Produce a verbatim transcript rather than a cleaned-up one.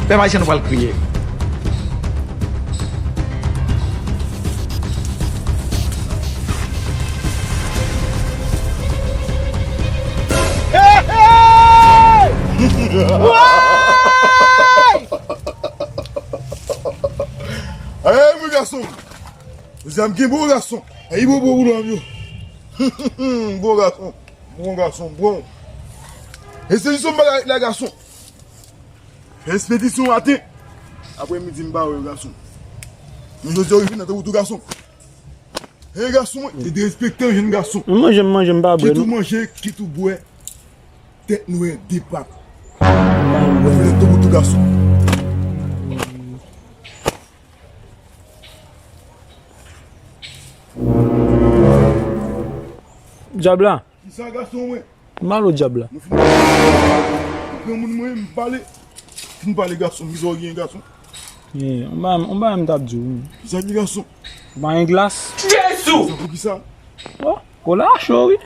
Pèp ayisyen, nou pral kriye. Hey, hey! Woy! Hey, mon gason! Zam gen bon gason. Hey, bon, bon, bon, bon, bon. Bon gason. Bon gason, bon. Espedisyon m pa la, gason. Fè espedisyon maten. Apre midi, m pa wè yo, gason. Men jodi a, yo vin nan tankou tou gason. Hey, gason, mwen, te derespekte yon jèn gason. Mwen manje, m manje, m pa bwè, non. Kit ou manje, kit ou bwè, tèt nwè, de pat. Mwen fè tankou tou gason. Dyab la. Kisa gason mwen? M al o dyab la. Mwen fin pale. Granmoun mwen, m pale. Fin pale gason, kisa w gen gason? Ye, on bagay, on bagay m t ap di w. Kisa ki gason? Ou pa gen glas? Jezi! Sa pou kisa? Oh, kola cho, wi.